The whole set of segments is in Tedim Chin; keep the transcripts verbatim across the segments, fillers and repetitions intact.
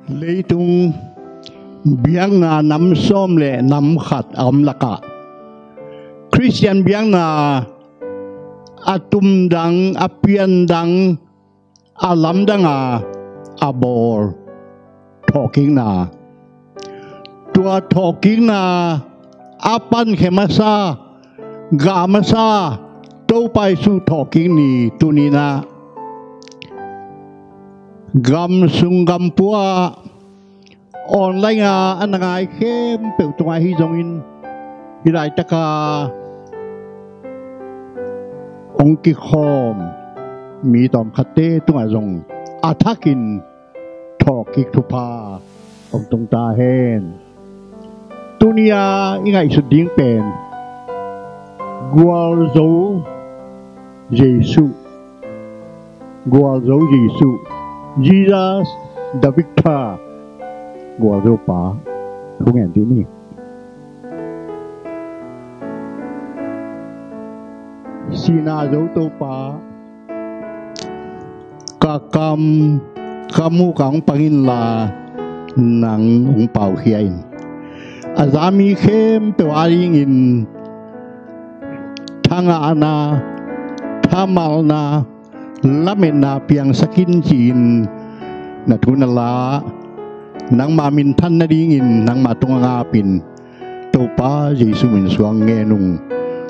Leitung biakna nam sawm le nam khat a om lakah Khristian biakna a tumdang, a piandang, a lamdang a, a bawl thawhkikna. Tua thawhkikna a pankhia masa, gah masa Topa Jesu thawhkik ni tuni-in ah gam sung gam pua, online a a na ngai khempeuh tungah ahi zongin, hih laitak a hong kikhawm mi tawmkhatte tungah zong a thakin thawhkik thupha hong tung ta hen. Tuni-a i ngaihsut ding pen Gualzo Jesuh. Gualzo Jesuh, Jesus the Victor. Gualzo pa, thu ngen dih ni. Sihna zo Topa, ka kam, ka muh ka hong pang inla, nang hong paukhia in. A za mi khempeuh a dingin thangahna, thamalna, lametna piangsak in ci-in na thu na la, nangma minthan nadingin nangma tungah ngapin, Topa Jesuh min suang ngen ung.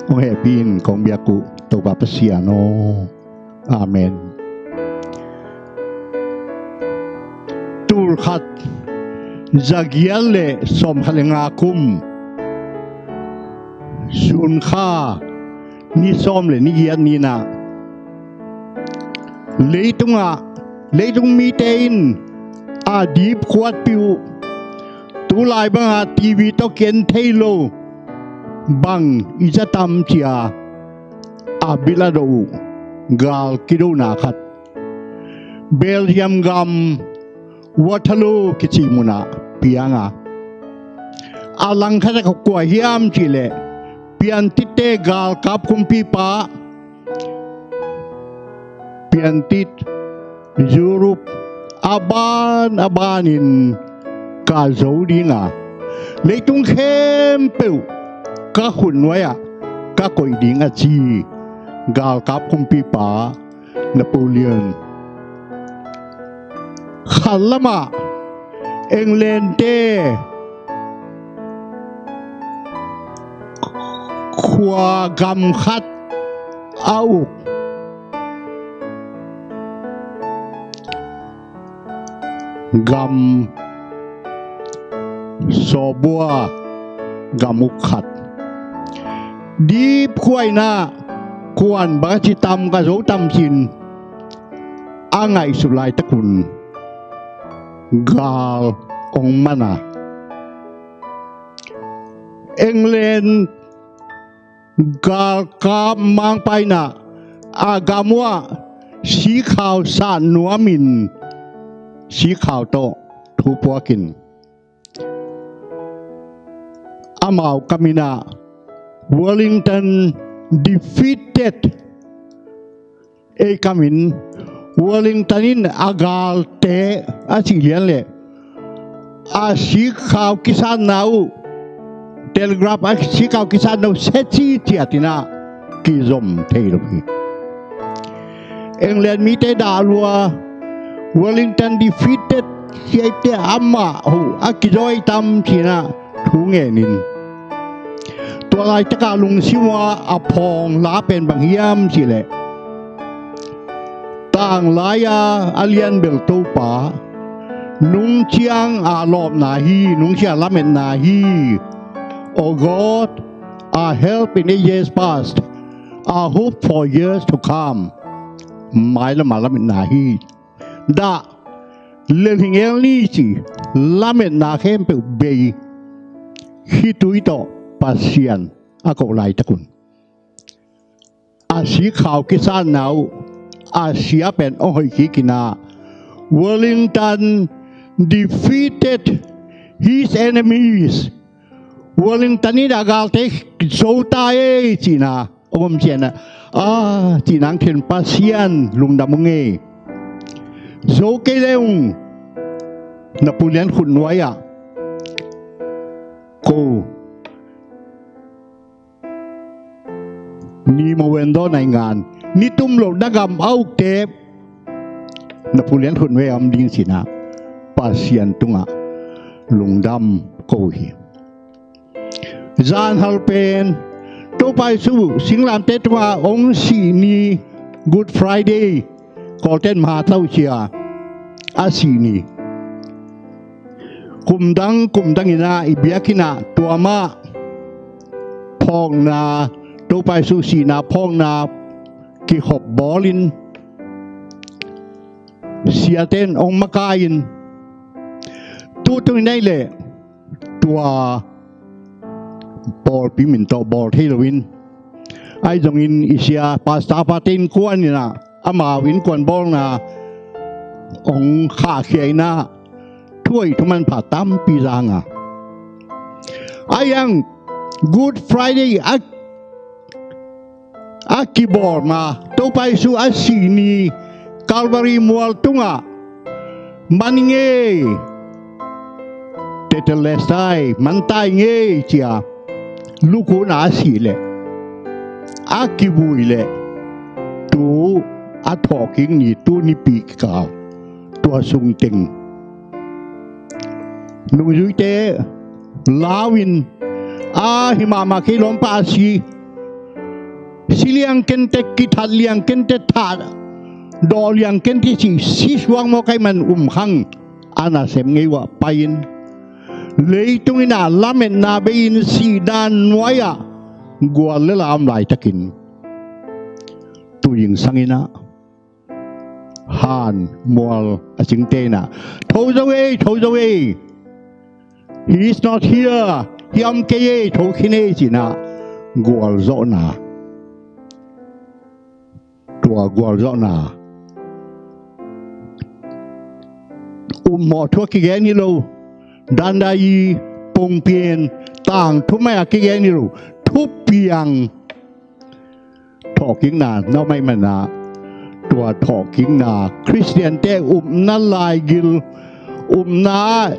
Hong hehpih in, kong biak uh Topa Pasian aw. Amen. Tul khat za giat le sawm khat le nga kum, June kha ni sawm le ni giat ni-in ah, leitungah, leitung mite in a dipkuatpih uh, tulai banga T V tawh ki-en thei lo bang i za tam ci-a a bil a dawh uh gal kidona khat Belgium gam Waterloo kici munah piang a, a langkhat ah kua hiam cih leh, piantitte galkap kumpipa, piantit Europe a ban a banin ka zo ding a, leitung khempeuh ka khutnuai ah ka koih ding a ci galkap kumpipa Napoleon. Khat lamah England-te khua gam khat a uk, gam sawbua, gam uk khat. Dipkuatna kuan bang a ci tam, ka zo tam ci-in a ngaihsut laitakun gal hong man a, England galkap mangpa in ah a gam uh ah sikhau sat nuamin sikhau tawh thu puakin, amau kam in ah Wellington defeated. Ei kam in Wellington in a galte a sih lian leh a sikhau kisatna uh, telegraph a sikhau kisatna uh sia ci ciat in ah kizom thei lo hi. England mite dah lua, Wellington defeated, siaite amah uh a kizawi tam ci-in ah thu ngenin, tua laitakah lungsim uh a phawng la pen bang hiam cih leh, tanglai-a a lianbel Topa, nungciang a lawpna hi, nungciang a lametna hi. O God, a help in ages past, a hope for years to come. Mailam a lametna hi. Dah, lelhing el ni ci, lametna khempeuh bei, khitui tawh Pasian a koh laitakun, a sikhau kisatna uh a sia pen hong hoih kik in ah, Wellington defeated his enemies. Wellington in a galte zo ta ei ci-in ah hong om ciangin ah, a, cih nang then Pasian lungdam ung ei. Zo kei leng Napoleon khutnuai ah ko นี่มาเวนโดในงาน นี่ตุ้มโลกนักกำเอาเก็บ Napoleon khutnuai om ding sinah Pasian tungah lungdam ko hi. Zan hal pen Topa Jesu singlamteh tungah ong sih ni, Good Friday, Kawlten Mhatausia a sih ni. Kumdang kumdang inah i biakinn ah tua mah phawkna, Topa Jesu sihna phawkna kikhop bawlin siaten ong makai in, tutung inah i leh tua pawlpi min tawh bawl thei loin, ahi zongin i sia pastor pate innkuan inah amau innkuan bawlna ong khahkhia inah thu hoih thu manpha tampi zanga. Ahi zong Good Friday a a kibawl ma, Topa Jesu a sih ni Calvary mual tungah man i ngei, Tetelestai, man ta i ngei ci-a lukuna a sih leh a kivui leh tu a thawhkik ni, tu nipi kikal, tua sungteng nungzuite lau in, a hi mahmah kei lawmpa a si, si liang kente, kithat liang kente, thah dawh liang kente ci, si suak maw, kei man um khang a nasem ngei uh ah pai-in leitung inah lametna bei-in sihna nuai-ah gual lela om laitakin tu zingsang inah han mual a cingte inah, "Tho zo ei, tho zo ei. He is not here. Hih a om kei ei, tho khin ei," ci-inah gualzawhna, tua gualzawhna, upmawh thu a kigen hi lo, dandai pongpian tangthu mai a kigen hi lo, thupiang thawhkikna na om ahih manin ah, tua thawhkikna Khristiante upna laigil, upna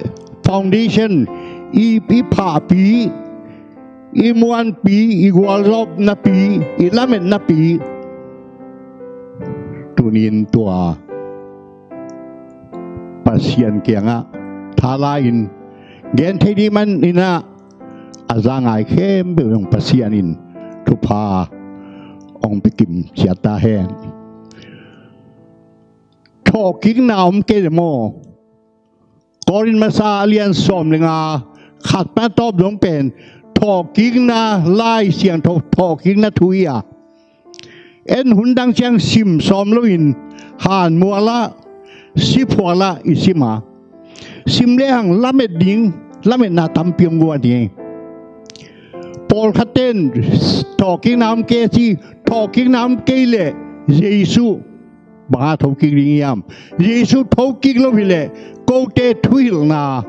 foundation, i, i phahpi, i muanpi, i gualzawhnapi, i lametnapi, tuni-in tua Pasian kiangah thala-in gen thei ding manin ah, a za ngai khempeuh zong Pasian in thupha hong pia kim ciat ta hen. Thawhkikna om kei leh maw, Korin Masa a lian sawm le nga, khat pan a tawp dong pen thawhkikna, Lai Siangtho thawhkikna thu hi a, en hun dang ciang sim sawm loin, han mual ah, siphual ah i sim a, sim lehang lamet ding, lametna tampi om guan hi. Pawlkhatte in thawhkikna om kei a ci, thawhkikna om kei leh Jesu bang a thokik ding hiam? Jesu thokik lo hi leh kote thuhilhna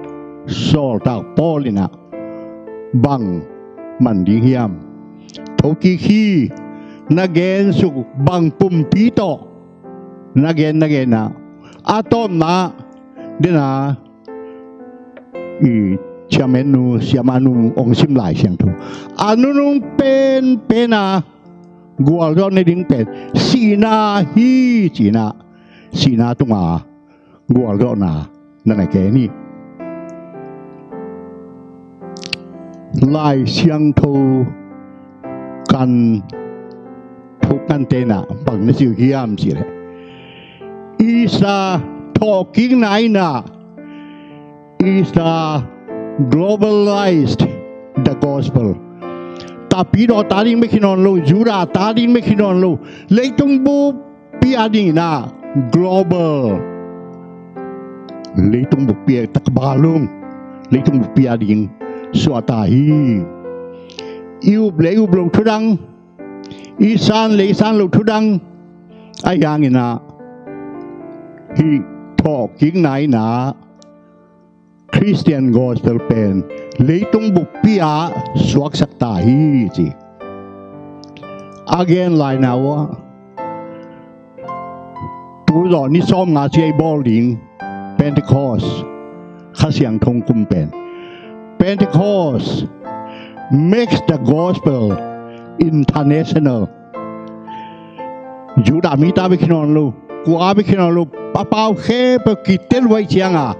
sawltak Paul in ah bang man ding hiam? Thokik hi, na gen suk bang pumpi tawh na gen, na gen ah, a tawpna den ah i chairman nu, siamah nu hong sim Lai Siangtho, a nunung penpen a gualzawhna ding pen sihna hi, ci-in ah sihna tungah gualzawhna na na gen hi. Lai Siangtho kan thuk kan tenah bang na ci uh hiam cih leh, Isa thawhkikna in ah, Isa globalized the gospel. Tapidawta ding bek hi nawn lo, Judah ta ding bek hi nawn lo, leitung buppi a dingin ah global, leitung buppi a, tak balung, leitung buppi a ding suahta hi. I up le i up loh thudang, i san le i san loh thudang, ahi hangin ah hih thawhkikna in ah Christian gospel pen leitung buppi ah suaksak ta hi ci. A gen laina uh ah, tu zawh ni sawmnga ciang bawl ding Pentecost, Kha Siangtho kum pen. Pentecost makes the gospel international. Judah mite bek hi nawn lo, kua bek hi nawn lo, a pau khempeuh kitel uh ahih ciangin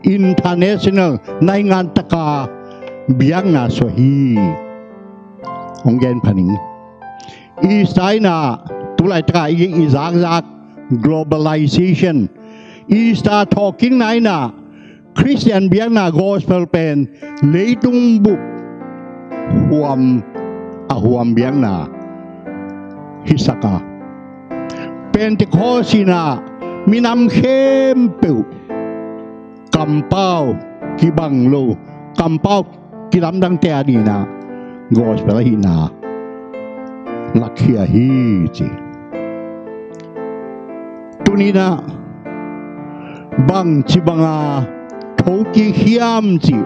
international, naingan taka biakna suah hi. Hong gen pha ning. Easter in ah, tu laitaka i, i zakzak globalization. Easter thawhkikna in ah, Khristian biakna gospel pen leitung bup huam, a huam biakna hisak a. Pentecost in ah minam khempeuh kampau kibang lo, kampau kilamdangte adingin ah gospel ahihna lakkhia hi ci. Tuni in ah bangci banga thokik hiam cih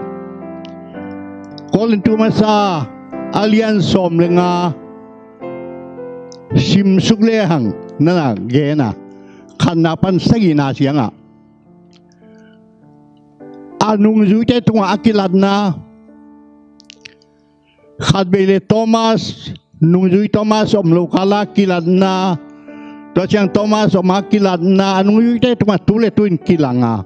Korintu masa a lian sawm le nga simsuk lehang na na gen a, khatna pan sagihna ciangah a nungzuite tungah a kilatna, khatvei le Thomas, nungzui Thomas om lo kala kilatna, tua ciang Thomas om a kilatna, a nungzuite tungah tu le tu in kilang a,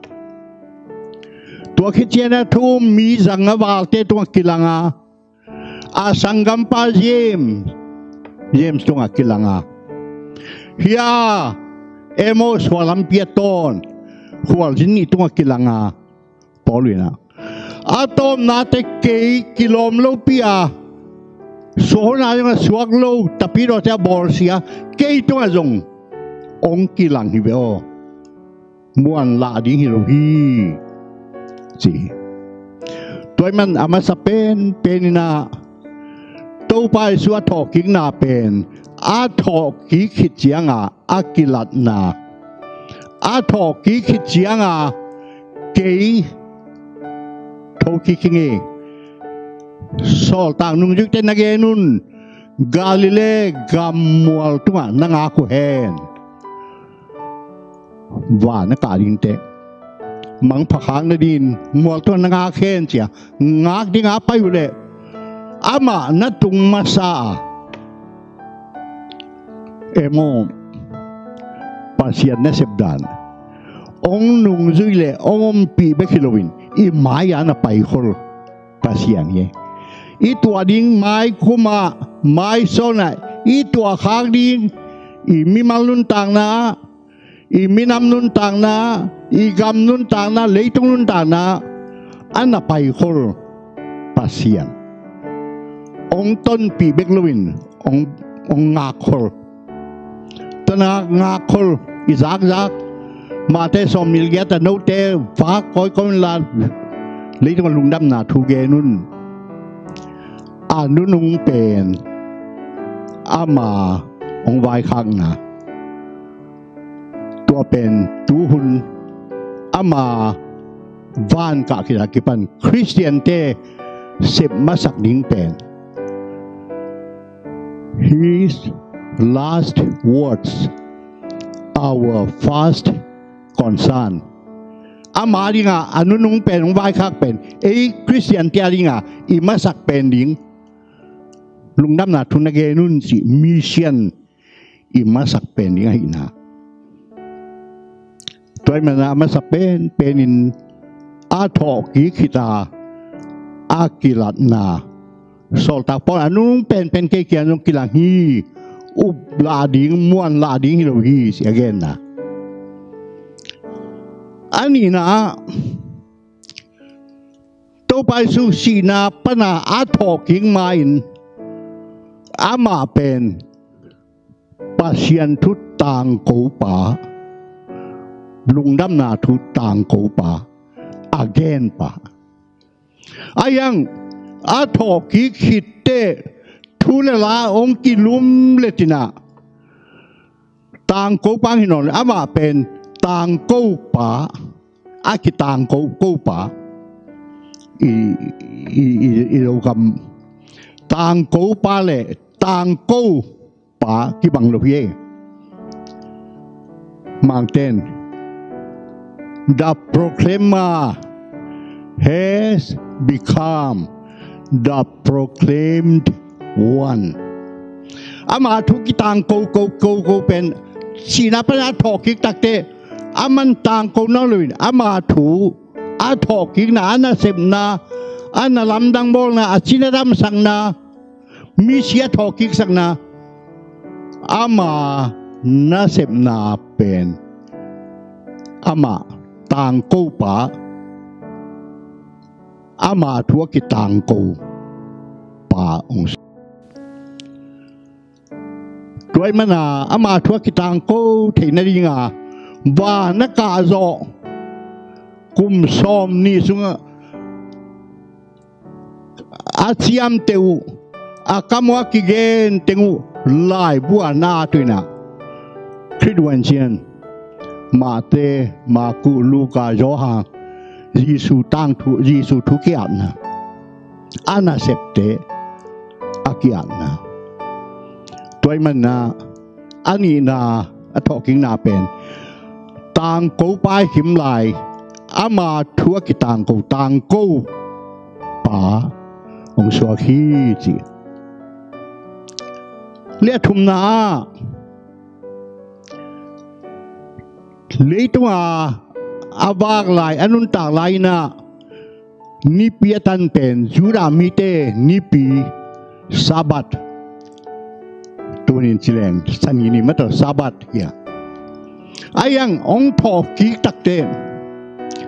tua khit ciangin a thu um mi zang a valte tungah kilang a, a sanggampa James, James tungah kilang a, hia Emmaus khua lampi a tawn khualzin nih tungah kilang a, Paul in ah, a tawpnate kei kilawm lopi a, suahna zong a suak lo, tapidawte a bawlsia, kei tungah zong hong kilang hi ve aw. Muan lah ding hi lo hi ci. Tua ahih man a masa penpen in ah Topa Jesu a thawhkikna pen a thawhkik khit ciangah a kilatna, a thawhkik khit ciangah kei thokik hi ing ei. Sawltak nungzuite na gen un, Galilee gammual tungah na ngak uh hen. Van a kah dingte mangpha khak nadingin mual tungah na ngak hen ci a, ngak dingah a pai uh leh amah na tung masa a, em aw, Pasian nasep dan hong nungzui le hong ompih bek hi loin i mai-ah na paikhol Pasian hi. I tuah ding maikhum ah, maisawn ah i tuahkhak ding, i mimal nuntakna ah, i minam nuntakna ah, i gam nuntakna ah, leitung nuntakna ah a na paikhol Pasian hong tonpih bek loin hong, hong ngakkhol. Tua na ngakkhol i zakzak, Mate sawmnih le giat ah note vak kawikawi un la, leitungah lungdamna thu gen un. A nunung pen ama hong vaikhakna, tua pen tuhun ama van kah khit a kipan Khristiante sep masak ding pen, his last words, our first concern. Ama dinga a nunung pen, hong vaikhak pen, ei Khristiante a dinga i masak pen ding, lungdamna thu na gen un cih mission i masak pen ding ahihna. Tua ahih manin a masa penpen in a thawhkik khit a, a kilatna, sawltak Paul a nung penpen kei kiang zong kilang hi, up lah ding, muan lah ding hi lo hi, ci a genna. A nihna ah, Topa Jesu sihna pana a thawhkik ma-in amah pen Pasian thu tangkopa, lungdamna thu tangkopa, a genpa. A hiang a thawhkik khitteh thu le la hong kilum le cinah tangkopa hong hi nawn le amah pen tangkopa, a kitangko, kopa. I, i, i, i lo gam tangkopa le tangkopa kibang lo hi ei. Mangten, the proclaimer, has become the proclaimed one. Ama thu kitangko ko ko ko pen, sihna pana a thawhkik takte, aman tangko nawn loin ama thu a thawhkikna, a nasepna, a na lamdang bawlna, a cina damsakna, misi a thawhkiksakna, ama nasepna pen ama tangkopa, ama thu a kitangkopa hong si. Tua ahih mana ama thu a kitangko theihna dinga van a kahzawh kum sawmnih sungah a ciamteh uh, a kam uh a kigen teng uh laibu a na tuina Khrih uh a cian Mate, Maku, Luka, Johan, Jesu tangthu, Jesu thu kiatna, a nasepte a kiatna. Tua ahih mana a nihna a thawhkikna pen tangkopa i kim lai, ama thu a kitangko tangkopa hong suak hi ci. Le a thumna ah, leitunga a vak lai, a nuntak lai inah nipi a tan pen Judah mite nipi Sabbath. Tunin ci leng Sani ni mah tawh Sabbath hi a. Ahi zongin hong thawhkik takte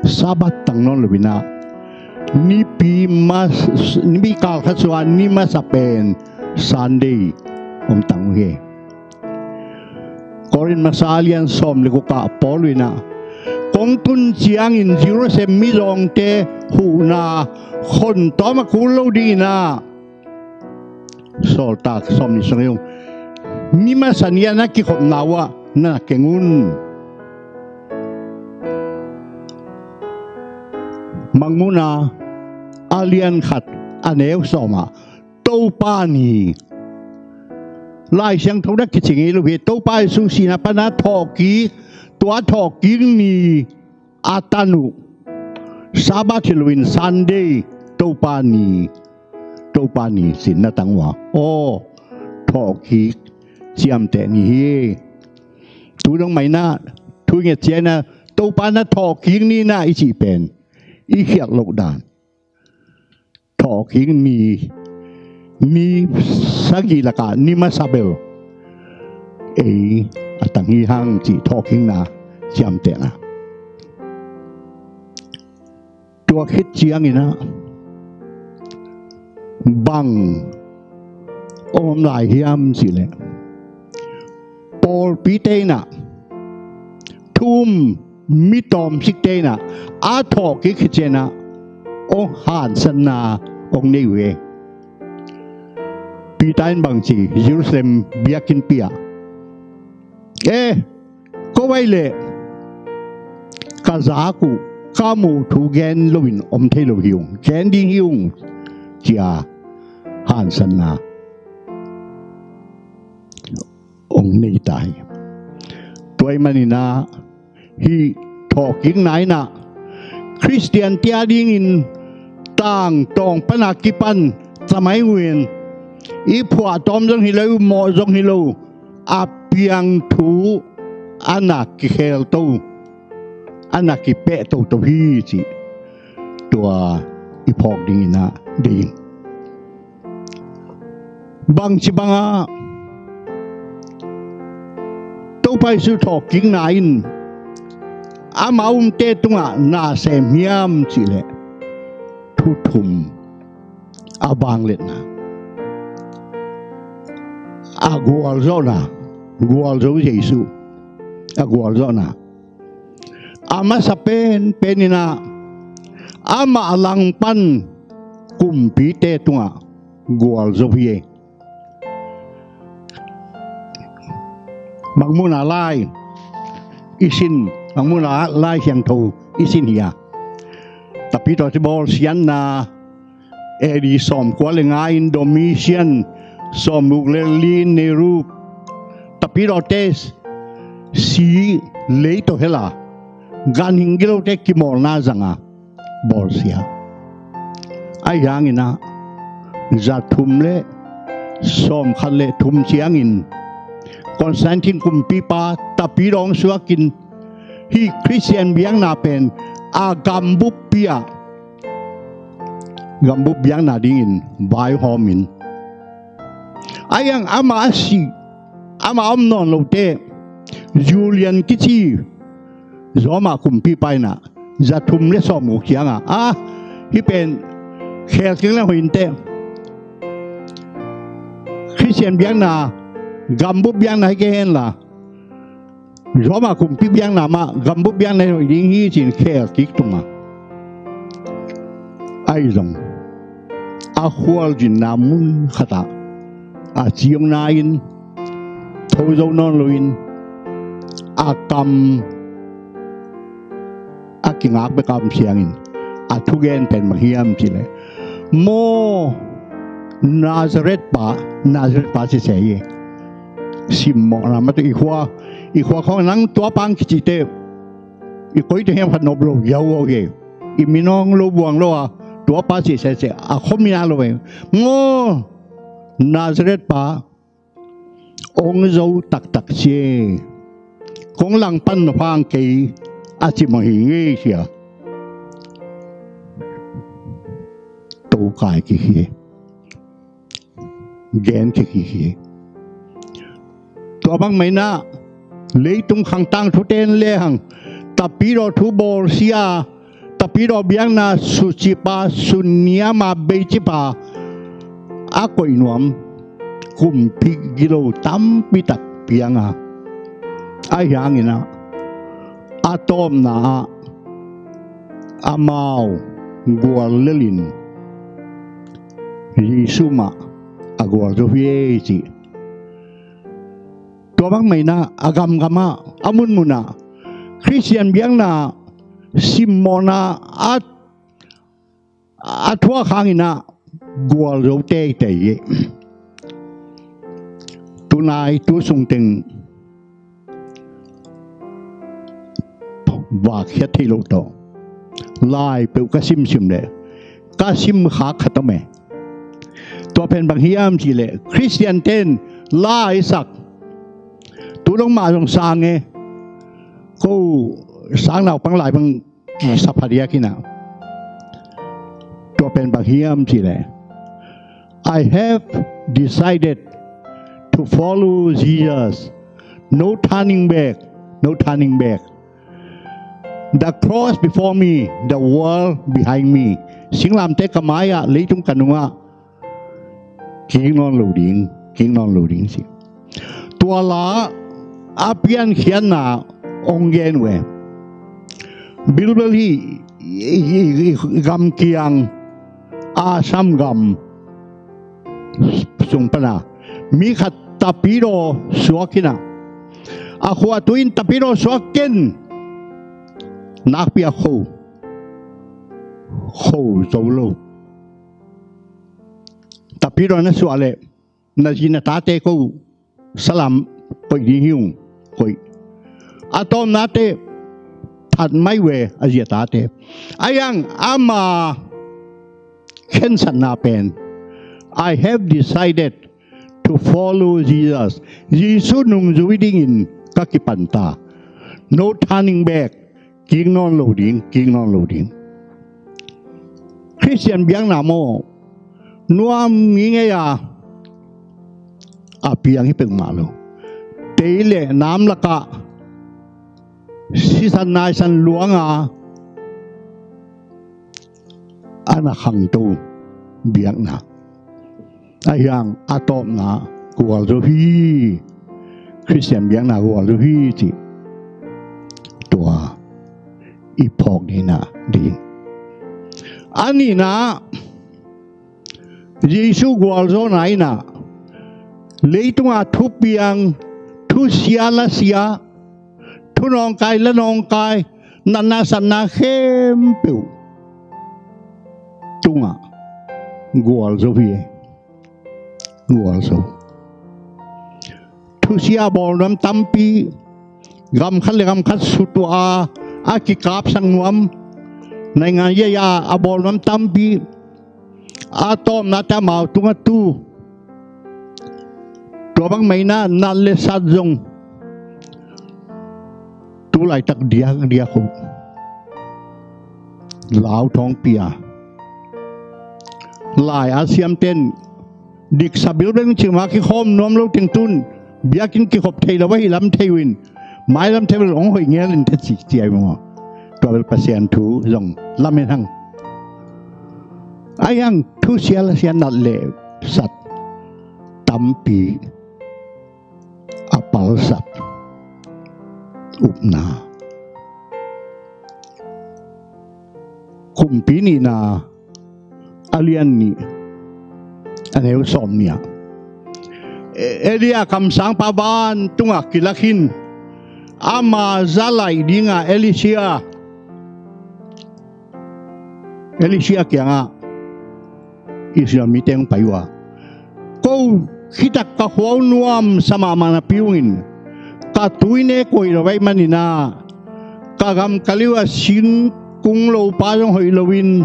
Sabbath tang nawn lo inah nipi mas-, nipi kal khat sungah ni masa pen Sunday hong tang uh hi. Korin masa a lian sawm le guk ah Paul inah, kong tun ciangin Jerusalem mizawngte huhna khon tawm a kul lo ding inah, Sawltak sawmnih sung ah, ni masa ni-a na kikhopna uh ah na keng un. Mangmuhna a lian khat a neu sawm ah Topa ni. Lai Siangtho na kici ngei lo hi. Topa Jesu sihna pana thawhkik, tua thawhkik ni a tan uh Sabbath hi loin Sunday, Topa ni, Topa ni sin na tang uh a. Aw, thawhkik ciamteh ni hi. Tu dong mah inah thu i nget ciangin ah Topa na thawhkik ni inah i cih pen i khialh loh dan. Thawhkik ni, ni sagih lakah ni masa bel ei a tang hi hang cih thawhkikna ciamtehna. Tua khit ciangin ah bang om lai hiam cih leh, pawlpite inah thu um mi tawmsikte inah a thawhkik khit ciangin ah hong hansatna hong nei uh hi. Peter in bang ci, Jerusalem biakinnpi ah, eh, ko vai leh ka zak uh, ka muh thu gen loin om thei lo hi ung, gen ding hi ung, ci-a hansatna hong nei ta hi. Tua ahih manin ah hih thawhkikna inah Khristian te a dingin tangtawng pana kipan tamai uh in i phuahtawm zong hi lo, i upmawh zong hi lo, a piang thu a na kikhelto, a na kipeh toto hi cih tua i phawk dingin ah deih ing. Bangci bangah Topa Jesu thawhkikna in ama umte tungah na sem hiam cih leh thu thum. A vangliatna, a gualzawhna, gualzo Jesu a gualzawhna. A masa penpen inah amah langpan kumpite tungah gualzo hi. Mangmuhna lai i sin, Mangmuhna Lai Siangtho i sin hi a, Tapitawte bawlsiatna A D sawmkua le nga in Domitian, sawmguk le li Nero, Tapitawte si lei tawh hel a, ganhing gilote kimawlna zanga bawlsia. Ahi hangin ah, za thum le sawm khat le thum ciangin Constantine kumpipa tapi dawng suakin hih Khristian biakna pen a gambuppi ah gambup biakna dingin vaihawmin, ahi hang amah a sih, amah a om nawn lote Julian kici Roma kumpipa in ah za thum le sawm guk ciangah, a, hih pen khel kik le hoih inteh, Khristian biakna gambup biakna hi kei henla, Roma kumpi biakna mah gambup biakna hi ding hi ci-in khel kik tung a, ahi zong a khualzinna mun khatah a ciongna in tho zo nawn loin a kam a kingak bek a om ciangin a thugen pen bang hiam cileh, maw, Nazareth pa, Nazareth pa siseh hi. Simmawhna mah tawh i khua, i khua khawng nang tua pang kicite i koite hiam khat nop lo yau aw hi. I minawng lo buang lo a, tua pa siseh seh a khomina lo hi. Maw, Nazareth pa ong zo taktak ci e. Kong langpan na phang kei a ci mah hi ngei sia. Tokai kik hi. Gen kik hi. Tua bang mah in ah leitung khangtang thuten lehang tapidaw thu bawlsia, tapidaw biakna sucipa, sunniama beicipa a koih nuam kumpi gilo tampi tak piang a, ahi hangin ah a tawpna ah amau guallelin Jesu mah a gualzo hi ei cih. Tua bang mah in ah a gamgam ah, a munmun ah Khristian biakna simmawhna a, a thuak hangin ah gualzo teitei hi. Tunai tu sungteng vakkhia thei loh tawh lai peuh ka simsim leh ka simkhak khat om e. Tua pen bang hiam cihleh Khristian ten la i sak, tu dong mah zong sang e, ko sang naupang lai bang kisa phadiak hi na. Tua pen bang hiam cihleh, I have decided to follow Jesus. No turning back. No turning back. The cross before me, the world behind me. Singlamteh ka mai-ah, leitung ka nungah kik nawn lo ding, kik nawn lo ding ci. Tua la a piankhiatna hong gen uh e. Bilbel hi i, i, i, i gamkiang a samgam sung pana mi khat tapidaw suak hi na. A khua tu in tapidaw suak ken, nakpi a kho, kho zo lo. Tapidaw na suah leh na zi na tate ko salam koih ding hi ung, koih. A tawpnate that mai ve a zi a tate. Ahi hang ama khensatna pen, I have decided to follow Jesus. Jesu nungzui dingin ka kipan ta. No turning back. Kik nawn lo ding, kik nawn lo ding. Khristian biakna maw, nuam ngingei a, a piang hi peuhmah lo. Tei le nam lakah sisan naisan luanga a na khangto biakna. Ahi hang a tawpna gualzo hi. Khristian biakna gualzo hi cih tua i phawk dihna ding. A nihna, Jesu gualzawhna in ah leitungah thupiang, thusia lasia, thunawngkai lanawngkai, natna satna khempeuh tungah gualzo hi. Gualzo. Thusia bawl nuam tampi, gam khat le gam khat sutuah a, a kikapsak nuam, naingan yaya a bawl nuam tampi, A tawpna teh amau tungah tu. Tua bang mah in ah nat le sat zong tu laitak diakdiak uh. Lau thawngpi a lai a siamten diksa bilbel cih mah kikhawm nuam lo teng tun biakinn kikhop thei lo ahi lam thei uh in, mailam thei bel hong hoih ngel in teh ci ciai maw. Tua bel Pasian thu zong lamen hang. Ahi hang thusia lasia nat le sat tampi a palsat upna. Kumpi nihna a lian nih a neu sawm nih ah E-, Elia kamsangpa vantungah kilak in ama za laih dinga Elisia, Elisia kiangah Israel mite hong pai uh a, ko khitak ka khua uh nuamsa mahmah napi hangin ka tui nek uh hoih lo ahih manin ah ka gam ka liu ah singkung lopa zong hoih loin,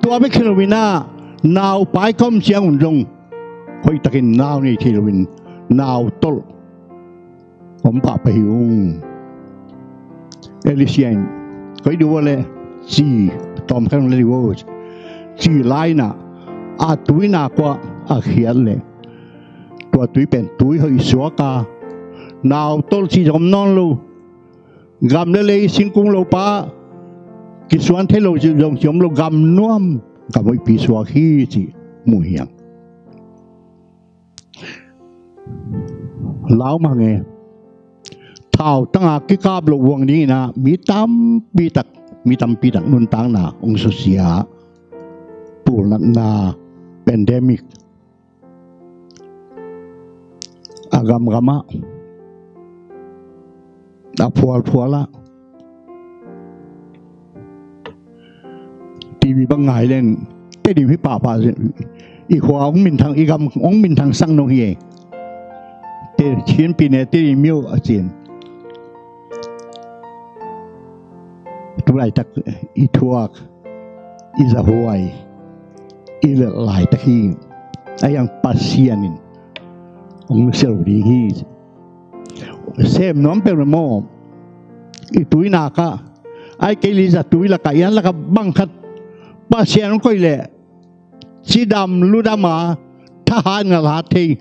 tua bek hi loin ah naupai ka om ciangun zong hoihtakin nau nei thei loin nautolh om pahpah hi ung. Elisia in koi duh uh leh ci tawm khat hong la dih uh. Ci lai-in ah a tui nak uah a khiat leh tua tui pen tui hoih suak a, nautolh cih zong om nawn lo. Gam le lei singkung lopa kisuan thei lo cih zong ci om lo, gam nuam, gam hoihpi suak hi cih mu hi hang. Lau mah nge, thautang a kikap loh uh hang dingin ah mi tampi tak, mi tampi tak nuntakna hong susia, pulnatna, pandemic, a gamgam ah, a phualphual ah, TV bang ngai leng, Tedim hi pahpah, i khua hong minthang, i gam hong minthang sang nong hi e. Te Chin pi ne Tedim myo a cin. Tu laitak i thuak, i zahuai, i lelh laitak hi. Ahi hang Pasian in hong sia lo ding hi. Sem nuam peuh leh maw, i tui nak ah, ahih kei leh i zatui lakah, i an lakah bang khat Pasian hong koih leh cidam ludam a, thahat ngalhat thei,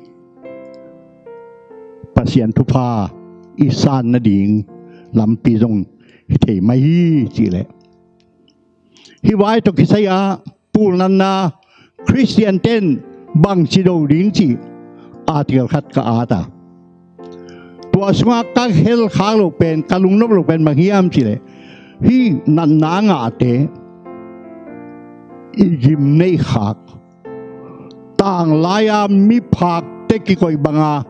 Pasian thupha i san nading lampi zong hi thei mai hi cih leh, hih vai tawh kisai-a pulnatna Khristian ten bangci do ding cih article khat ka at a, tua sungah ka hel khak loh pen, ka lungnop loh pen bang hiam cih leh, hih natna a ngahte i gimneih khak, tanglai-a miphakte kikoih banga,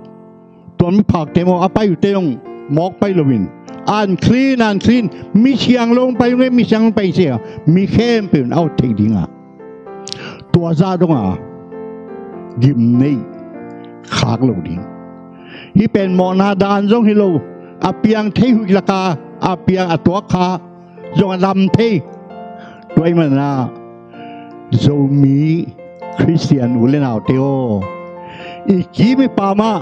tua miphakte maw, a pai uhte zong mawk pai loin, unclean, unclean, mi siang lo hong pai ung e, mi siang hong pai sia, mi khempeuh in a ot theih dinga, tua zah donga gimneih khak lo ding. Hih pen mawhna dan zong hi lo, a piang thei huih laka a piang a tuak kha zong a dam thei. Tua ahih manin ah Zomi Khristian u le naute aw, i kim i pam ah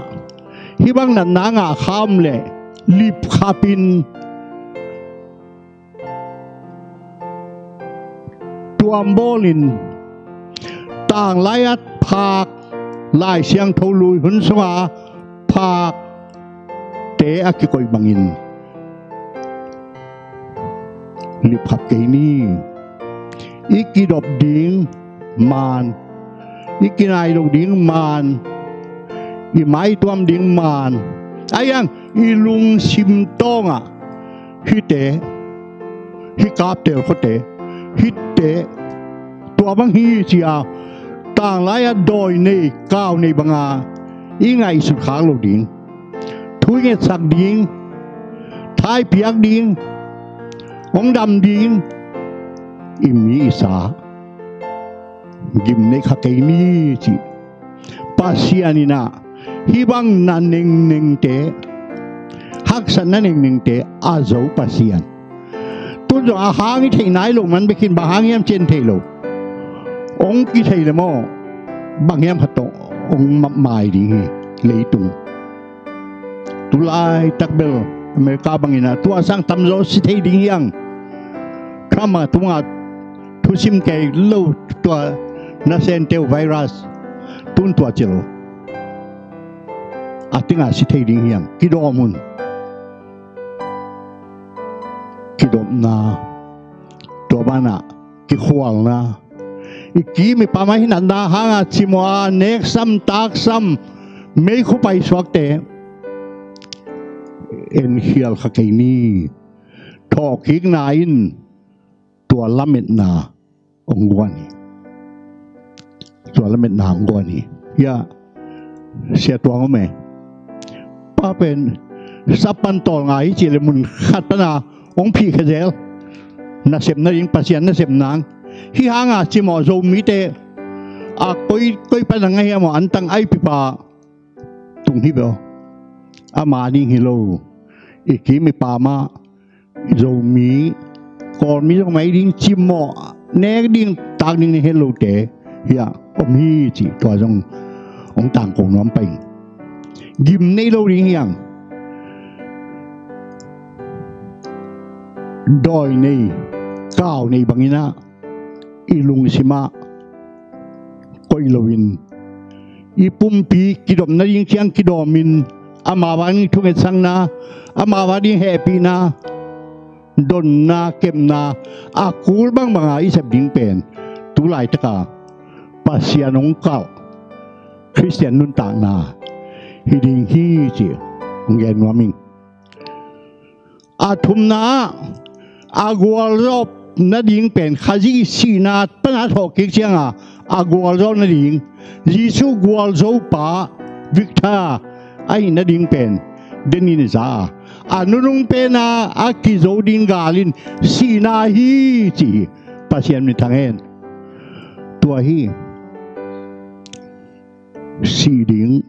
hih bang natna ngah kha om leh lipkhapin tuam bawlin, tanglai-a phak, Lai Siangtho lui hun sunga phakte a kikoih bangin lipkhap kei ni. I kidop ding maan, i kinai loh ding maan, i maituam ding maan, ahi hang i lungsim tawngah hihte, hih kaptel khuate, hihte, tua bang hi ci-a tanglai-a dawi nei, kau nei banga i ngaihsut khak loh ding, thu i ngetsak ding, tha i piak ding, hong dam ding, i mi i sa gimneih kha kei ni cih Pasian in ah hih bang na nengnengte, haksatna nengnengte a zo Pasian. Tun zong a hang i theih nai loh man bek in, bang hang hiam ci-in theih loh. Hong kithei le maw, bang hiam khat tawh hong ma-, mai ding hi. Leitung tu laitak bel America bangin ah tua sang tamzaw si thei ding hi hang. Trump a tungah thusim kei lo tua nasem teu virus tun tua ci lo. A tengah si thei ding hi hang. Kidawm un. Kidopna, tua banah kikhualna, i kim i pam a hinatna hanga cimawh a neksam taksam meikhu paisuakte enkhial kha kei ni. Thawhkikna in tua lametna hong guan hi. Tua lametna hong guan hi. Hiah Sia Tuang om e. Pa pen sap pan tawlnga hi cih le mun khat pana hong phihkhia zel. Nasepna ding, Pasian nasepna hang. Hih hanga cimawh Zomite a koi, koi pana ngah hiam aw, antang aipipa tung hi beh aw. Ama ding hi lo. I kim i pam a Zomi, Kawlmi zong mai ding, cimawh nek ding, tak ding na het lote hiah om hi ci, tua zong hong tangko nuam pah ing. Gim nei lo ding hi hang. Dawi nei, kau nei bangin ah i lungsimah koih loin, i pumpi kidop nading ciang kidawmin, amau ading thungetsakna, amau ading hehpihna, donna, kepna a kul bangbanga i sep ding pen tu laitaka Pasian hong kalh Khristian nuntakna hi ding hi ci hong gen nuam ing. A thumna ah, a gualzawh nading pen Khazih sihna pana thawhkik cianga a gualzawh nading, Jesuh gualzopa Victor ahih nading pen denin i za a, a nunung pena a kizo ding gal in sihna hi ci hi. Pasian min thang hen. Tua hi. Sih ding.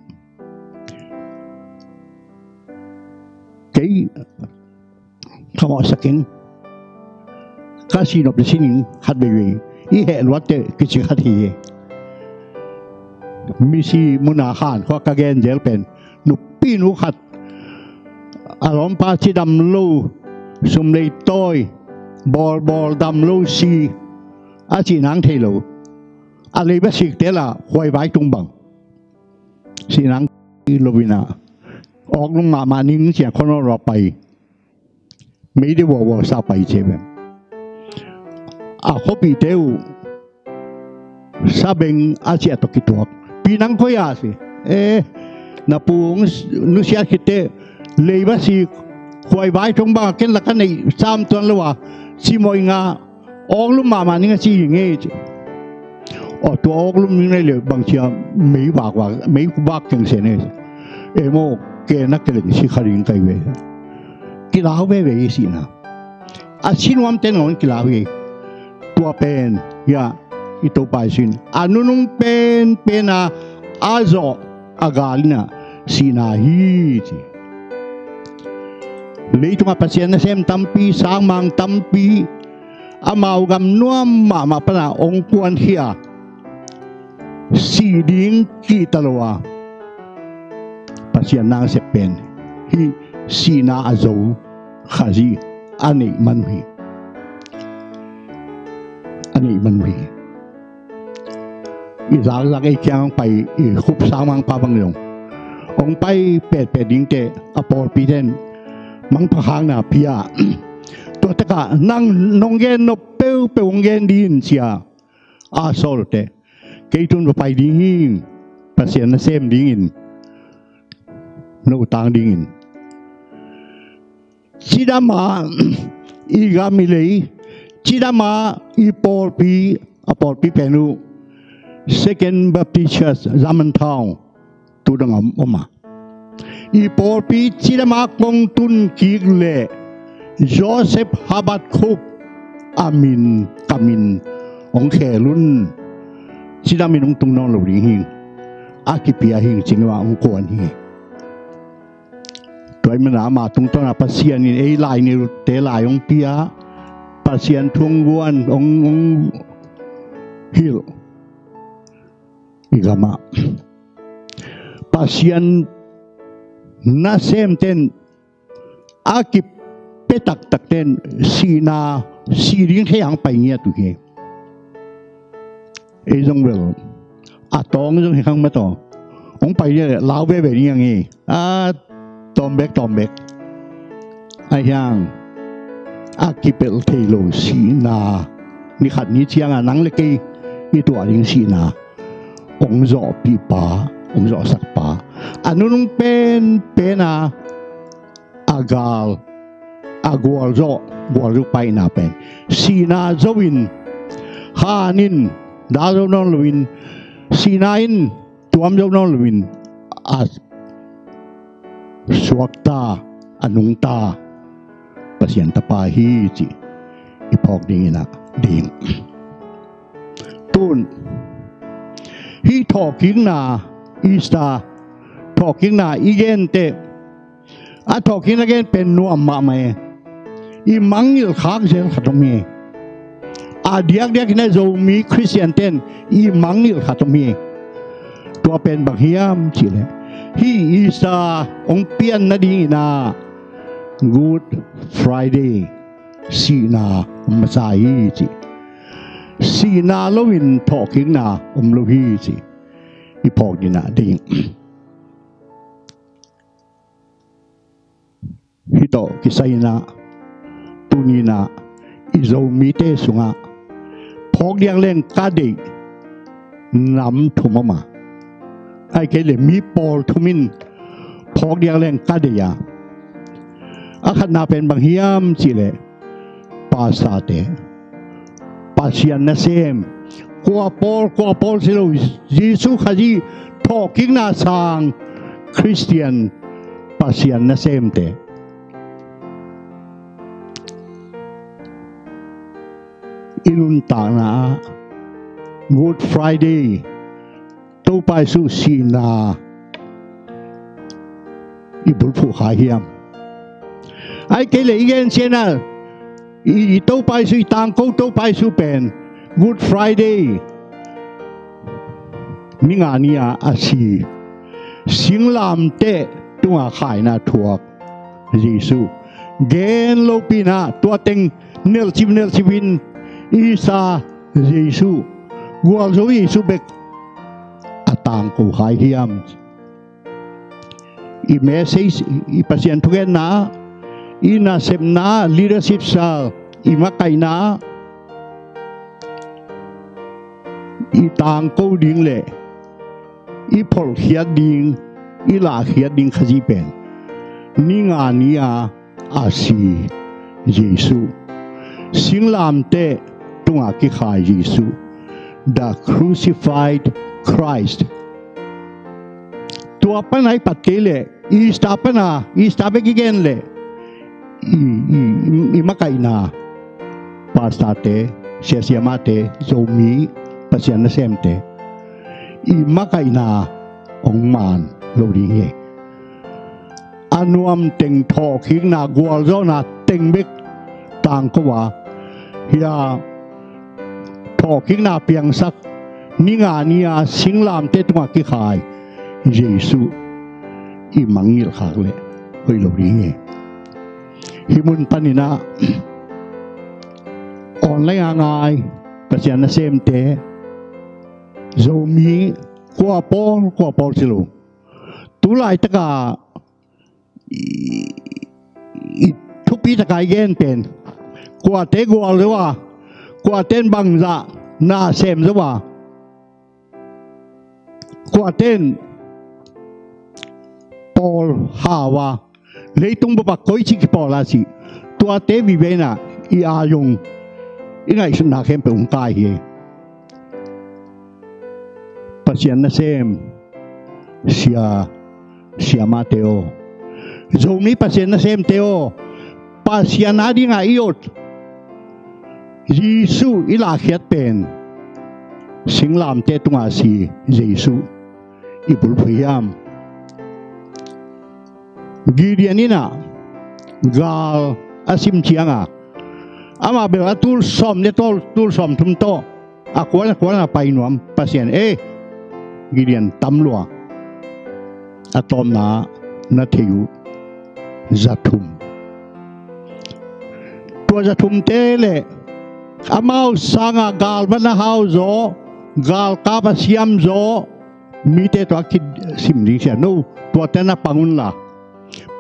Kei khamawhsak in, ka sihnop le sining khat veivei i heh luatte kici khat hi hi. Misi muna han khua ka gen zel pen, nupinu khat a lawmpa cidam lo, sum lei tawi, bawlbawl dam lo si a cih nang thei lo. A leiba sikte la huaivai tung bang. Sihnang lo inah awklum mahmah ning cia khuanawl a pai. Meide vuavua sa pai cia ve. A khuapihte uh sabeng a ciah tawh kituak. Pi nang koi a si. Eh, na pu nusiat khitte leiba si huaivai tung bang a ken laka neih sam tuan lo a cimawh inga awklum mahmah ning a ci hi ngei ci. Aw, tua awklum ning nei le bangcia mei vakvak, mei vak keng se ne. Emaw, ke na keleng si kha ding kai ve. Kilau veve i sihna. A sinuamte nawn kilau hi. Tua pen hiah i Topa i sin a nunung penpena a zawh a gal inah sihna hi ci. Leitungah Pasian nasem tampi, sangmang tampi, amau gam nuam mahmah pana hong kuankhia, sih ding kihta lo a Pasian nasep pen hih sihna a zo Khazih a neih man uh hi. A neih man uh hi. I zakzak ei kiang hong pai, i khup sangmangpa bang zong hong pai petpet dingte a pawlpite in mangpha khakna pia. Tua takah nang nong gen nop peuhpeuh hong gen ding in cia a sawlte. Kei tun va pai ding hi. Pasian nasem dingin, no tang dingin. Cidama i gam i lei, cidama i pawlpi, a pawlpi pen uh Second Baptist Church, Germantown, tu dang om, om a. I pawlpi cidama kong tun kik leh Joseph Habakkuk a min, ka min hong khel un. Cidamin hong tung nawn lo ding hi. A kipia hi, cingin hong kuan hi. Tua ahih manin ama tungtawna Pasian in ei lainate lai hong pia, Pasian thu hong guan, hong, hong hilh. I gamah Pasian nasemten a kipia taktakten sihna, sih ding thei hang pai ngiat uh hi. Ei zong bel a tawng zong hi khang mataw, hong pai ngiat leh lau veve ding ang hi. A tawm bek, tawm bek. Ahi hang a kipelh thei lo sihna, ni khat ni cianga nang le kei i tuah ding sihna hong zawhpihpa, hong zawhsakpa, a nunung penpena a gal, a gualzawh, gualzawh paina pen sihna zo in, han in dal zo nawn loin, sihna in tuam zo nawn loin a suakta, a nungta Pasian Tapa hi cih i phawk dingin ah ding. Tun hih thawhkikna, Easter thawhkikna i gente, a thawhkikna gen pen nuam mahmah e. I mangngilh khak zel khat om hi. A diakdiak in ah Zomi Khristian ten i mangngilh khat om hi. Tua pen bang hiam cihleh, hih Easter hong pian nadingin ah Good Friday sihna om masa hi ci. Sihna loin thawhkikna om lo hi ci i phawk dingin ah ding. Hih tawh kisai-in ah tuni-in ah i Zomite sungah phawk diak leng ka deih nam thum om a, ahih kei leh mi pawl thum in phawk diak leng ka deih a, a khatna pen bang hiam cihleh, pastorte, Pasian nasem, kua pawl, kua pawl si lo, Jesu Khazih thawhkikna sang Khristian Pasian nasemte. I nuntakna ah Good Friday, Topa Jesu sihna i bulphuh kha hiam? Ahih kei leh i gensiatna, i, i Topa Jesu, i tangko Topa Jesu pen Good Friday ni nga ni-a a si, singlamteh tunga khaina thuak Jesu. Gen lopi-in ah tua teng nelhcip nelhcip in i sa Jesu, gualzo Jesu bek a tangko kha hiam? I message, i Pasian thugenna, i nasepna, leadership style, i makaihna, i tangko ding leh i pholhkhiat ding, i lahkhiat ding Khazih pen ni nga ni-a a si Jesu, singlamteh tunga kikhai Jesu, the crucified Christ. Tua pana i pat kei leh, Easter pana, Easter bek i gen leh, i, i, i, i makaihna, pastorte, siasiamate, Zomi Pasian nasemte, i makaihna hong man lo ding hi. A nuam teng thawhkikna, gualzawhna teng bek tangko a, hih a thawhkikna piangsak, ni nga ni-a singlamteh tunga kikhai Jesu i mangngilh khak leh hoih lo ding hi. Hih mun panin ah online a ngai Pasian nasemte, Zomi, kua pawl, kua pawl si lo, tu laitak a i, i thupi taka i gen pen, kuate gualzo a, kuaten bangzah na sem zo a, kuaten pawl hau a, leitung bup ah koici kipawl a cih, tuate vive-in ah i aa zong i ngaihsutna khempeuh hong kai hi. Pasian nasem, sia, siamate aw, Zomi Pasian nasemte aw, Pasian adinga i ot Jesu i lahkhiat pen singlamteh tunga si Jesu i bulphuh hiam? Gideon in ah gal a sim ciangin, amah bel a tul sawm le tul, tul sawmthum tawh a kuan a kuan a pai nuam, Pasian, "Ei, Gideon tam lua. A tawpna na thei uh za thum. Tua za thumte le amau sangah galvan a hau zaw, galkap a siam zaw mite tawh a kisim ding sia no, tuate na pang unla.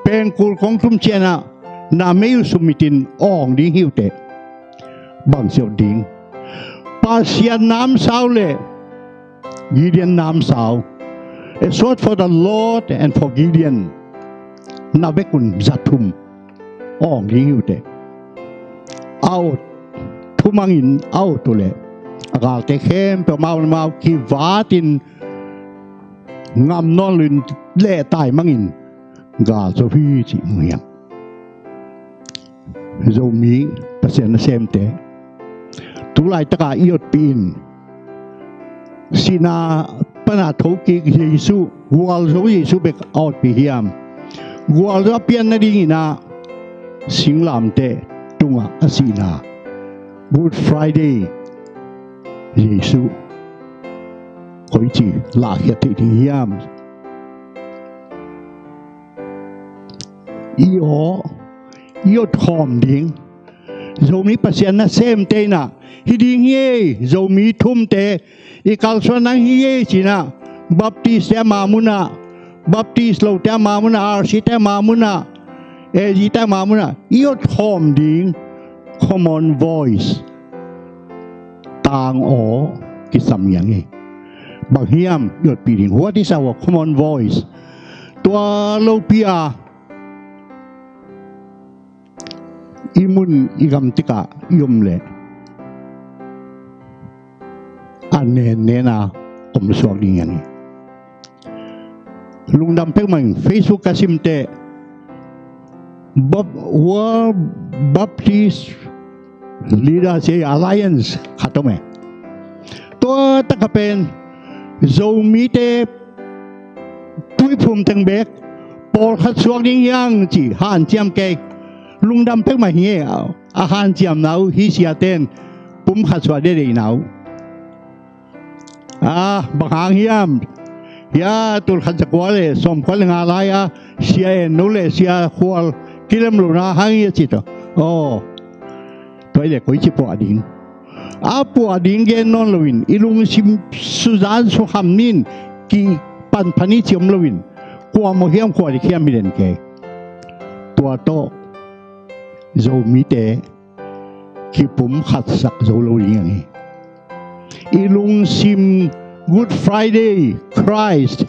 Pengkul kong tum ciangah na mei uh summitin awng ding hi uh teh. Bang siau ding? Pasian namsau le Gideon namsau. A sword for the Lord and for Gideon. Na vekun za thum awng ding hi uh teh. A ut thumangin a ut uh leh a galte khempeuh mau le mau kivatin ngam nawn loin lehtai mangin gal zo hi cih mu hiam? Zomi Pasian nasemte, tu laitakah i otpih in sihna pana thokik Jesu, gualzo Jesu bek a otpih hiam? Gualzo a pian nadingin ah singlamteh tungah a sihna Good Friday Jesu koici lahkhiat theih ding hiam? I aw i otkhawm ding Zomi Pasian nasemte in ah hi ding hi ei. Zomi thumte i kalsuan nang hi ei ci-in ah, Baptist te ama munah, Baptist lote ama munah, R C te ama munah, A G te ama munah i otkhawm ding common voice tang aw kisam hiang hi. Bang hiam i otpih ding? What is our common voice? Tua lopi a i mun i gam tikah i om leh a nennena om suak ding hiang hi. Lungdam pekmah in Facebook ka simteh Bap- World Baptist Leaders Alliance khat om e. Tua taka pen Zomite tuiphum teng bek pawlkhat suak ding hiang ci hanciam kei. Lungdam pekmah hi e. A hanciamna uh hi siaten pumkhat suak dede na uh. Ah, bang hang hiam? Hia, tulkhat zakua le sawmkua le nga lai-a Sia En No le Sia Khual kilem lohna hang hi a ci tawh. Aw, tua hi le koici puah ding? A puah ding gen nawn loin i lungsim suzan sukham nin kipan phan i ci om loin kuamah hiam khuadik hiam hi den kei. Tua tawh Zomite kipumkhatsak zo lo ding hi. I lungsim Good Friday Christ,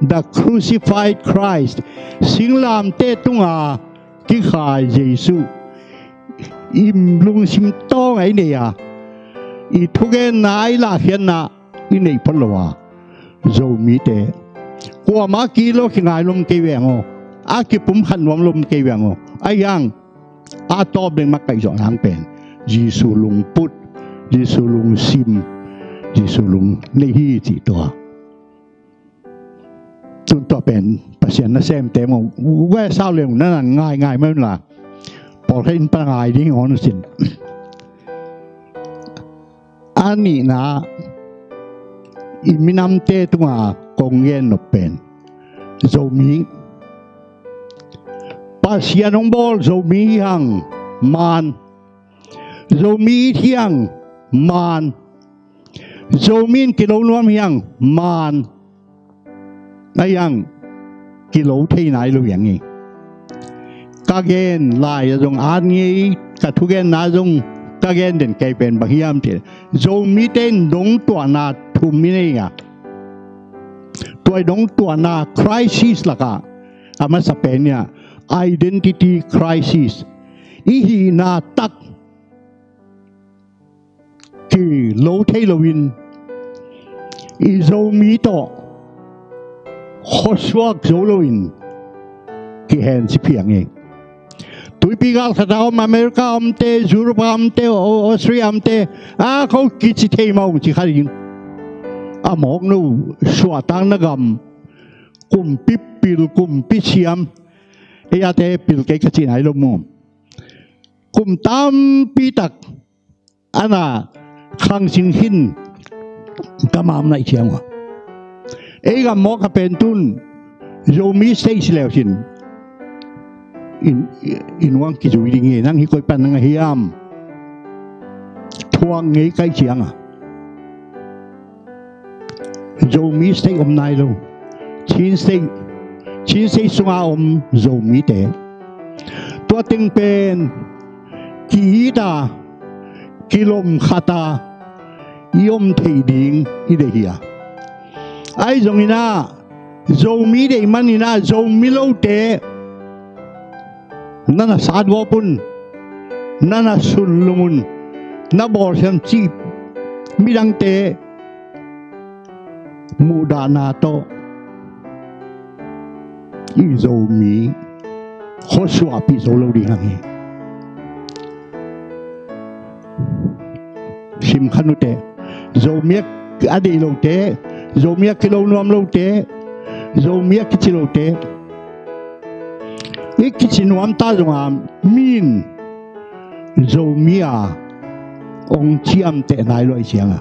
the crucified Christ, singlamteh tunga kikhai Jesu i lungsim tawngah i nei a, i thugenna i lahkhiatna i neih phot lo a, Zomite kuamah a kilo kingai lom kei veng aw, a kipumkhat nuam lom kei veng aw. Ahi hang a tawp ding makaih zawh nang pen Jesu lungput, Jesu lungsim, Jesu lung nei hi cih tua. Tun tua pen Pasian nasemte maw, guai sau leng na nan ngaingai mai unla, pawlkhat in pa ngai ding awn usin. A nihna, i minamte tunga kong gen nop pen Zomi, Pasian hong bawl Zomi hi hang man, Zomi it hi hang man, Zomi in kilo nuam hi hang man. Ahi hang kilo thei nai lo hi hang hi. Ka gen lai a zong an ngei, ka thugenna zong ka gen den kei pen bang hiam cih leh Zomite in dongtuahna thum i nei a, tua i dongtuahna crisis lakah a masa pen hi a, identity crisis. I hihna tak kilo thei loin, i Zomi tawh khuasuak zo loin kihen si phiang hi. Tuipi gal khat a om, America omte, Europe a omte, Au- Australia omte, a ko kici thei mah ung ci kha ding. A mawk no, suahtakna gam, kumpi pil, kumpi siam, ei ate pil kei ka ci nai lo mu. Kum tampi tak ana khang sin khin ka mam naih ciang uh a. Ei gam mawk a pen tun Zomi state si leu sin in, in uang kizui ding hi. Nang hi koi pan nang a hiam? Thuak ngei kai ciang a Zomi state om nai lo. Chin state, Chin state sunga om Zomite, tua teng pen ki-it a, kilom khat a i om thei ding i deih hi a. Ahi zongin ah Zomi deih manin ah Zomi lote na na satgawp un, na na sunlum un, na bawlsiam cih midangte muhdahna tawh i Zomi khuasuahpih zo lo ding hang hi. Sim kha nute, Zomi a deih lote, Zomi a kilo nuam lote, Zomi a kici lote, i kici nuam ta zonga min Zomi a ong ciamteh nai lo ahih cianga,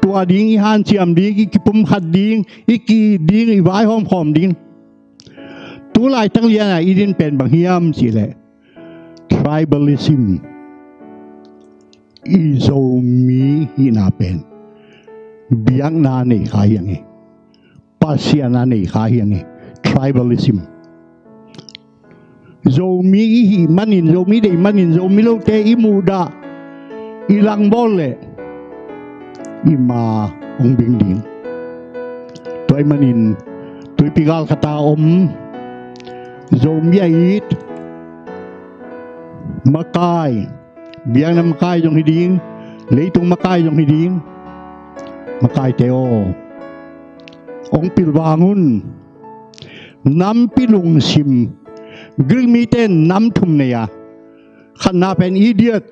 tua ding i hanciam ding, i kipumkhat ding, i ki-it ding, i vaihawmkhawm ding. Tu laitak liana i din pen bang hiam cih leh tribalism. I Zomi hihna pen biakna nei kha hi hang e. Pasian a nei kha hi hang e. Tribalism. Zomi i hih manin, Zomi deih manin, Zomi lote i muhdah, i langbawl leh i ma hong bing ding. Tua ahih manin tuipi gal khat a om Zomi a it makai, biakna makai zong hi ding, leitung makai zong hi ding. Makaite aw, hong pilvang un. Nampi lungsim. Greek mite nam thum nei a, khatna pen idiot,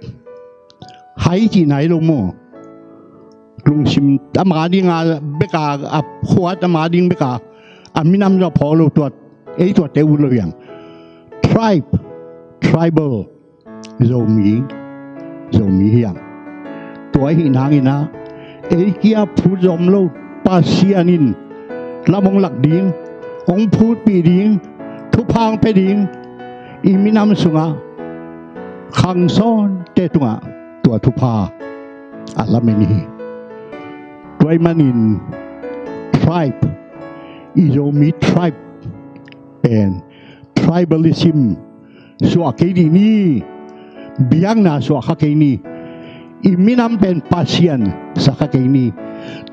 hai cihna hi lo maw. Lungsim ama dinga beka, a khuat ama ding beka, a minam zong a phawk lo, tua ei tuate ut lo hi hang. Tribe, tribal, Zomi, Zomi hi hang. Tua ahih nangin ah ei kia phut zong om lo, Pasian in lam hong lak ding, hong phutpih ding, thupha hong pia ding, i minam sungah khangsawnte tungah tua thupha a lamen hi. Tua ahih manin tribe, i Zomi tribe pen tribalism suah kei dih ni. Biakna suah kha kei ni. I minam pen Pasian sa kha kei ni.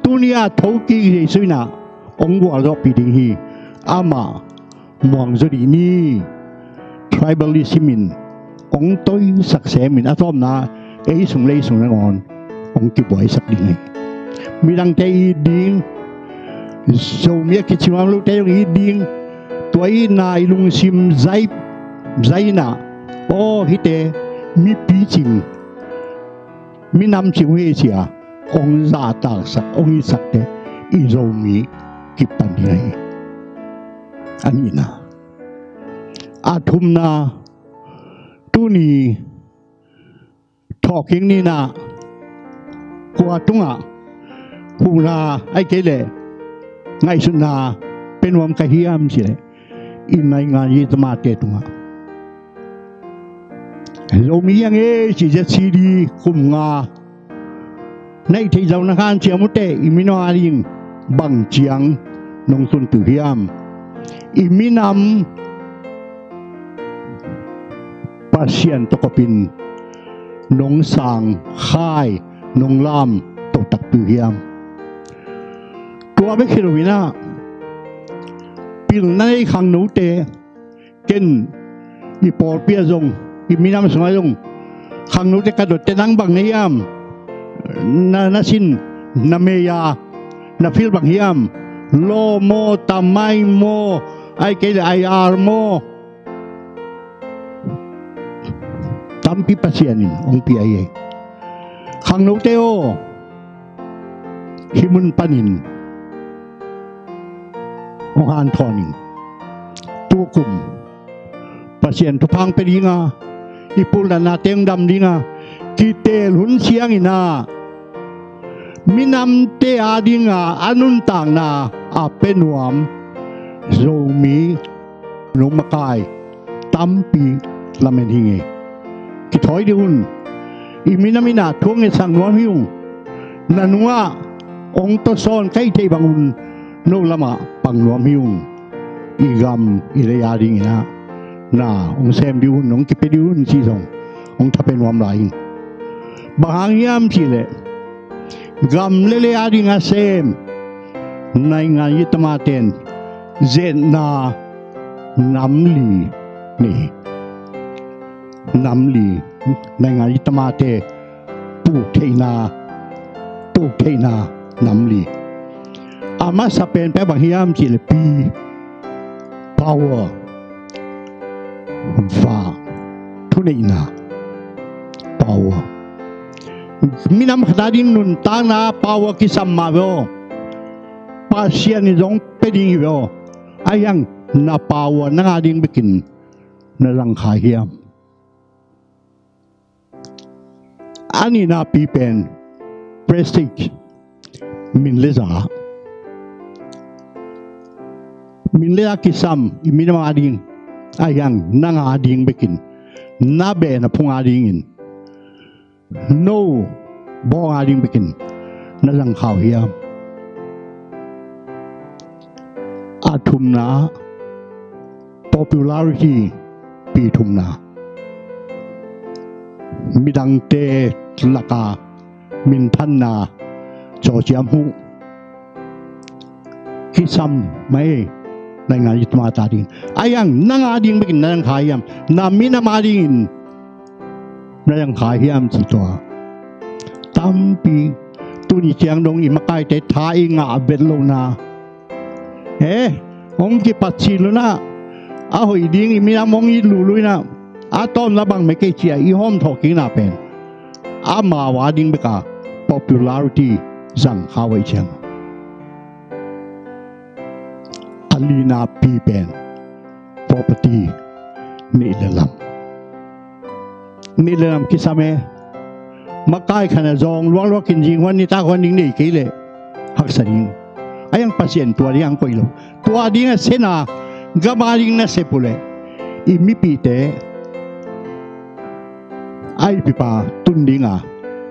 Tuni-a thokik Jesu in ah hong gualzawhpih ding hi. Amah muang zaw dih ni. Tribalism in hong toisak semin a tawpna ei sung lei sung nangawn hong kibuaisak ding hi. Midangte it ding, Zomi a kici nuam lote zong it ding. Tua itna i lungsim zai, zai in ah, aw, hihte mi picing, minam cing uh hi sia, hong zahtaksak, hong itsakte i Zomi kipan ding hi. A nihna. A thumna, tuni thawhkik nihna, kua tungah huhna, ahih kei leh ngaihsutna pia nuam ka hiam cih leh i naingan i tamate tungah. Zomi hi hang ei cih Z C D kum nga na hih theih zawh na hanciam uh teh i minam a ding bang ciang nong tunpih uh hiam? I minam Pasian tawh kopin nong sang khai, nong lam toh takpi uh hiam? Tua bek hi lo in ah, pilna nei khangnote, ken i pawlpi ah zong, i minam sungah zong khangnote ka dot teh nang bang na hiam? Na, na sin, na mei a, na field bang hiam? Law maw, tamai maw, ahih kei leh I R maw? Tampi Pasian in hong pia hi. Khangnote aw, hih mun panin hong hanthawn in. Tukum Pasian thupha hong pia ding a, i pulnatnate hong dam ding a, kiteel hun ciangin ah minamte a ding a a nuntakna a pia nuam Zomi nung makai tampi lamen hi ngei. Kithawi dih un. I minam in ah thu hong ngetsak nuam hi ung. Na nungah hong tawsawn ka hih theih bangun no lamah pang nuam hi ung. I gam i lei a dingin ah na hong sem dih un, hong kipia dih un cih zong hong thapia nuam lai ing. Bang hang hiam cihleh gam le lei a ding a sem naingan yitama ten zetna nam li nei hi. Nam li, naingan yitama te puk theihna, puk theihna nam li. A masa pen pia bang hiam cihleh P, power, va, thuneihna, power. Minam khat a ding nuntakna power kisam mah ve aw. Pasian in zong pia ding hi ve aw. Ahi hang na power nang a ding bekin na zang kha hiam? A nihna P pen prestige, min le za. Min le za kisam i minam a ding, ahi hang nang a ding bekin, na beh na phung a dingin, no bawng a ding bekin na zang kha uh hiam? A thumna, popularity, P thumna. Midangte laka minthanna, cawciam huh. Kisam mai, naingan yitama ta ding. Ahi hang nang a ding bekin na zang kha hiam? Na minam a dingin na zang kha hiam ci tua. Tampi tuni ciang dong i makaite tha i ngah vet lohna. Eh, hong kipat cil unah, a hoih ding i minam hong it lulu inah, a tawmna bang mekei cia i hawm thawhkikna pen amau a ding beka popularity zang kha uh ahih ciang. A lina P pen property, neih le lam. Neih le lam kisam e. Makai khat na zawng luakluak in zing huan nitak huan ding nei kei leh haksa ding. Ahi hang Pasian tua ding hong koih lo. Tua ding a sena gam a ding na sep uh leh i mipihte a ipipa tun dinga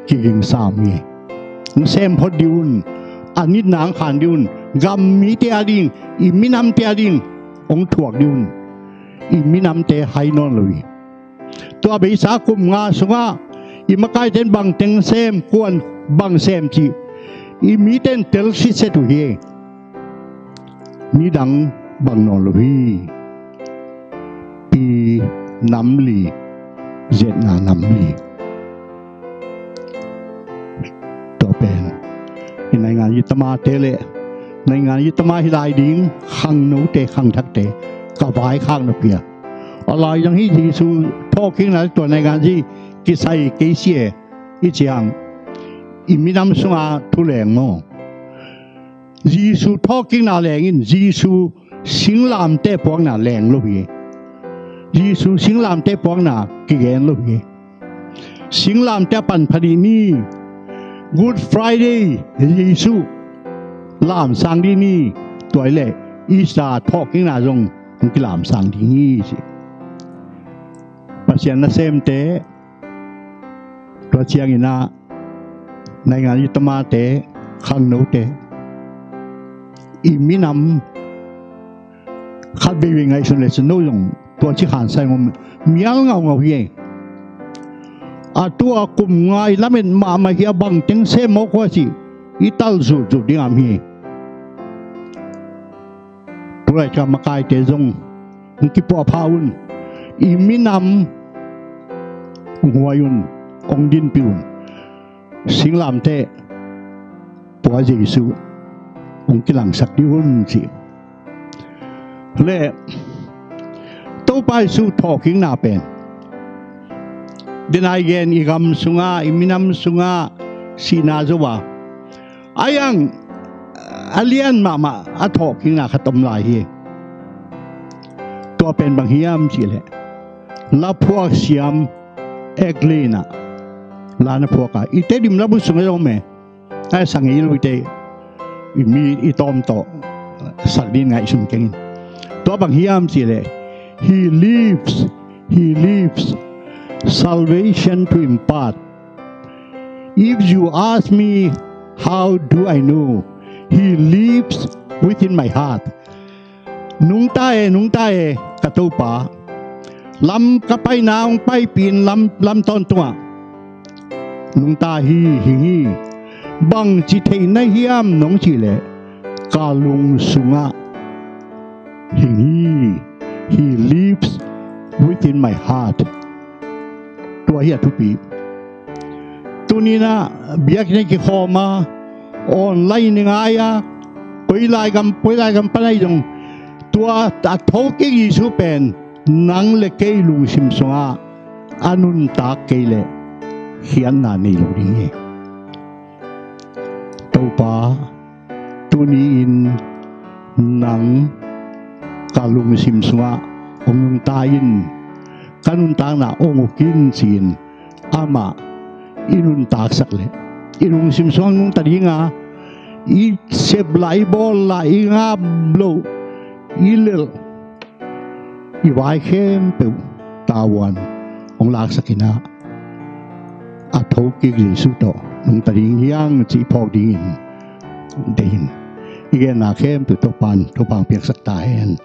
kigingsa om hi. Hong sem phot dih un. A nitna hong khan dih un. Gam mite a ding, i minamte a ding hong thuak dih un. I minamte hai nawn lo hi. Tua beisa kum nga sungah i makaite in bangteng sem, kuan bang sem cih i mite in tel siset uh hi. Midang bang nawn lo hi. Pi nam li, zetna nam li. Tua pen i naingan yitamate le naingan yitama hi lai ding khangnote khangthakte ka vaikhak na pia. A lai zang hi Jesu thawhkikna le tua naingan zi kisai kei si e i ciang i minam sunga thu leng maw? Jesu thawhkikna leng in Jesu singlamte puakna leng lo hi. Jesu singlamte puakna kigen lo hi. Singlamte a pan pha dih ni. Good Friday Jesu lamsang dih ni. Tua hi leh Easter thawhkikna zong hong kilamsang dih ni ci. Pasian nasemte, tua ciangin ah naingan yitamate, khangnote, i minam khat veivei ngaihsun le cin no zong tua ci khansai ngom mial ngaungau hi. A tua kum nga i lamet mahmah hi a bangteng sem mawk hua ci i tal zutzut ding am hi. Tulaitak makaite zong hong kipuahpha un. I minam hong huai un, hong dinpih un. Singlamte pua Jesu hong kilangsak dih un ci. Le Topa Jesu thawhkikna pen denai gen i gam sunga i minam sunga sihna zo a Ahi hang a lian mahmah a thawhkikna khat om lai hi. Tua pen bang hiam cihleh laphuak siam eklina la na phuak a i Tedim labu sungah zong om e. Ahi sang i luite i mi i tawm tawh sak ding ngaihsun keng in. Tua bang hiam cih leh, He lives, He lives, salvation to impart. If you ask me, how do I know? He lives within my heart. Nungta e, nungta e, ka Topa. Lam ka paina hong paipih in lam, lam tawntungah. Nungta hi, hing hi. Bangci theih na hiam nong cih leh, ka lung sungah hing hi. He lives within my heart. Tua hi a thupi. Tuni-in ah biakinn ah kikhawm a, online i ngai a, koi lai gam, koi lai gam pan ahi zong, tua a thokik Jesu pen nang le kei lungsim sungah a nuntak kei leh khiatna nei lo ding hi. Topa, tuni-in nang ka lungsim sungah hong nungta in, ka nuntakna hong uk in ci-in amah i nuntaksak leh, i lungsim sungah hong nungta ding a, i sep lah, i bawl lah, i ngap loh, i lelh, i vai khempeuh tavuan hong laksak in ah, a thokik Jesu tawh nungta ding hi hang cih phawk dingin deih in. I genna khempeuh Topa'n thupha piaksak ta hen.